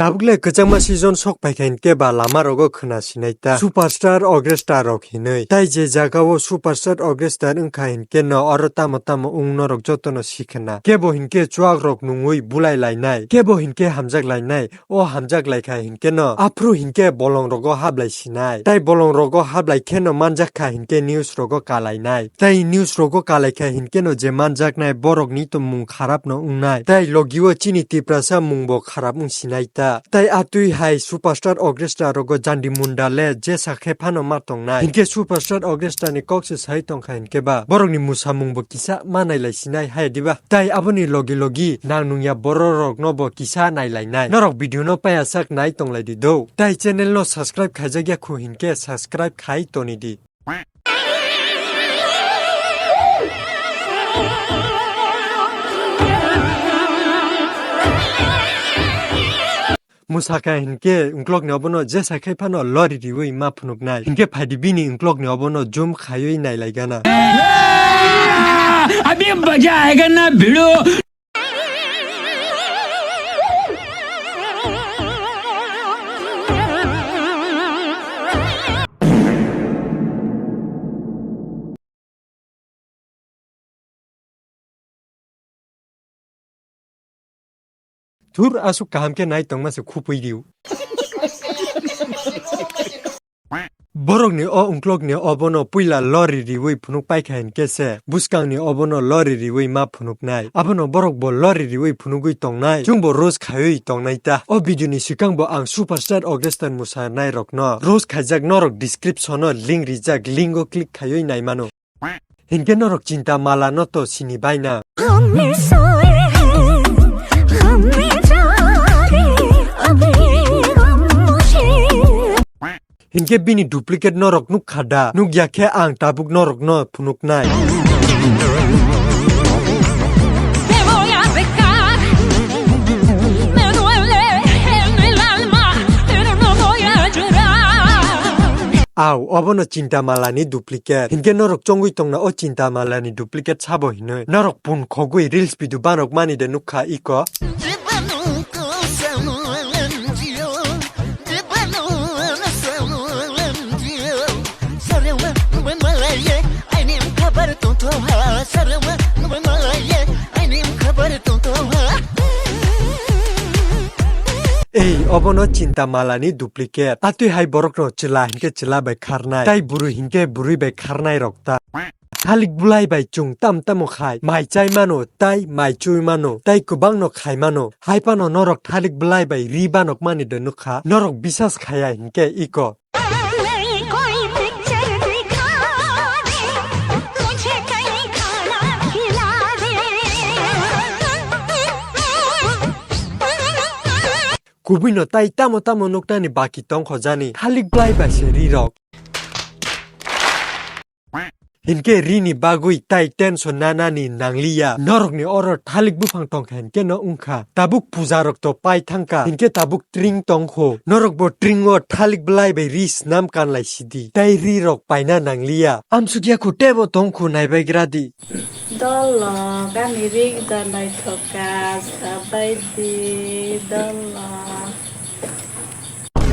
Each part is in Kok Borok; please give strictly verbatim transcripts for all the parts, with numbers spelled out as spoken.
Tabuk le kwchangma season sok paikha hinkhe ba lama rogo khwna sinai ta. Superstar Orchestra rok hinwi. Tai je jaga o Superstar Orchestra wngkha hinkhe no oro tamo tamo wng norok jotono sikhwna. Kebo hinkhe chuak rok nungwi bulai lainai. Kebo hinkhe hamjak lainai. O hamjak laikha hinkhe no aphuru hinkhe bolong rogo hablai sinai. Tai bolong rogo hablai khe no manjak kha hinkhe news rogo kalainai. Tai news rogo kalaikha hinkhe no je manjaknai borok ni to mung kharap no wngnai. Tai logi o chini Tiprasa mung bo kharap wng sinai ta. Tai atwi hai Superstar Orchestra rogo jandi munda le jesa khe phano ma tongnai. Hinkhe Superstar Orchestra ni kok se sai tongkha hinkhe ba borok ni musamung bo kisa ma nailai sinai hai diba. Tai aboni logi logi nang nungya borok rok no bo kisa nailainai. Norok video no paya sak nai tonglai di do. Tai channel no subscribe khaijak ya khu hinkhe subscribe khai toni di. Musaka hinkhe ungklokni obono jesa khai phano lori riwi ma phunuknai. Hinkhe phaidi bini ungklokni obono zoom khaiwi nailaigana. अभी मजा आएगा ना भिड़ो। Thur aswk kaham khe nai tongma se khupui riu. Borokni o ungklokni obono puila lori riwi phunuk paikha hinkhe se, bwskangni obono lori riwi ma phunuknai. Abono borok bo lori riwi phunugwi tongnai, chwngbo roast khaiwi tongnai ta. O video ni swkang bo ang Superstar Orchestra mwsanairokno roast khaijak, norok description o link rijak, link o click khaiwi nai mano. Hinkhe norok Chinta Mala no to sini baina. Hinkhe bini duplicate norok nukha da? Nukya khe ang tabuk norokno phunuknai. Au, obono Chinta Mala ni duplicate. Hinkhe norok chongwi tongna o Chinta Mala ni duplicate sabo hinwi. Norok pun khogwi reels video banok mani de nukha iko. Ei, obono Chinta Mala ni duplicate. Atwi hai borokno chwla hinkhe chwla bai kharnai. Tai bwrwi hinkhe bwrwi bai kharnai rok ta. Thalik bwlai bai chwng tam tamo khai mai chai mano, tai mai chui mano, tai kwbangno khai mano. Hai phano norok thalik bwlai bai ri banok mani de nukha, norok bisas khaya hinkhe iko. Kubui no tai tamo tamo nuknani baki tongkho jani, thalik bwlai bai se ri rok. Hinkhe rini bagwi tai tension nanani nangliya. Norokni oro thalik buphang tongkha hinkhe no wngkha. Tabuk puja rok to pai thangkha. Hinkhe tabuk tring tongkho. Norok bo tring o thalik bwlai bai ri snam kanlai sidi. Tai ri rok paina nangliya. Amsukya khu tebo tongkhu naibai gradi. Dolo, gani rik da naithoka, sabai di, dolo.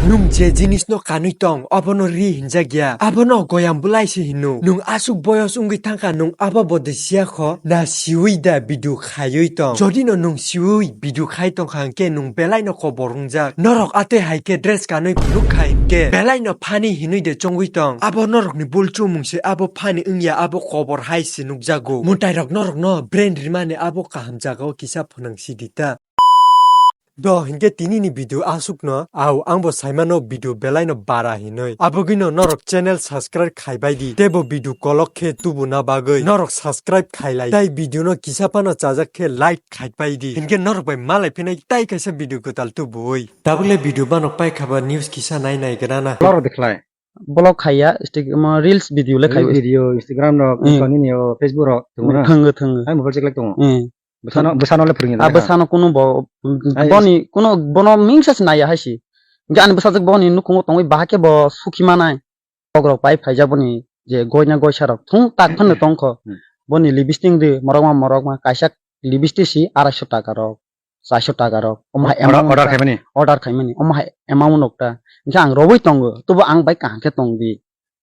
Nwng je jinisno kanwi tong, obono ri hinjak ya. Abono goyam bwlai se hino. Nwng aswk boyos wngwi thangkha, nwng abo bo de siya kho, na siwi da bidu khaiwi tong. Jodi no nwng siwi bidu khai tongkha hwnkhe nwng belai no kobor wngjak. Norok atwi hai khe dress kanwi phunuk kha hinkhe belai no funny hinwi de chongwi tong. Abo norokni bul chumung se, abo funny wngya, abo kobor hai se nukjago. Mwtai rok norokno brain rimani abo kaham jagao kisa phwnang sidi ta. Do hinkhe tini ni video aswkno, au, ang bo saimano video belai no bara hinwi. Abogwi no norok channel subscribe khaibai di, teibo video kolok khe tubuna bagwi norok subscribe khailai. Tai video no kisa phano chajak khe like khaibai di, hinkhe norok bai malai phinai tai kaisa video kwtal tubuwi. Tabuk le video banok paikha ba news kisa nai nai gana na. Loro de khlai. Vlog khaiya, Insta-, mo reels video le khai. Reels video, Instagram rok, Hmm. Tini ni o Facebook rok, tongo na? Thangwi, thangwi. Hai mobile check like tongo. Hmm. Bwsano, bwsano le phwrwngya Ah, da bwsano kuno bo, Hai boni, kuno bono mingsa se naiya hai si. Hinkhe ani bwsajwk boni nukhungo tongwi bahai khe bo sukhi manai. Bokrok pai phaijak boni je goina goisa rok thung tak phano tongkho. Hmm. Boni lipstick de morokma morokma kaisa lipstick si arai sho taka rok. chairso taka rok. Omo hai amount order khaimani? Order khaimani. Omo hai amount nokta. Hingke ang rowoi tongo. Tobo ang bai kaham khe tong di.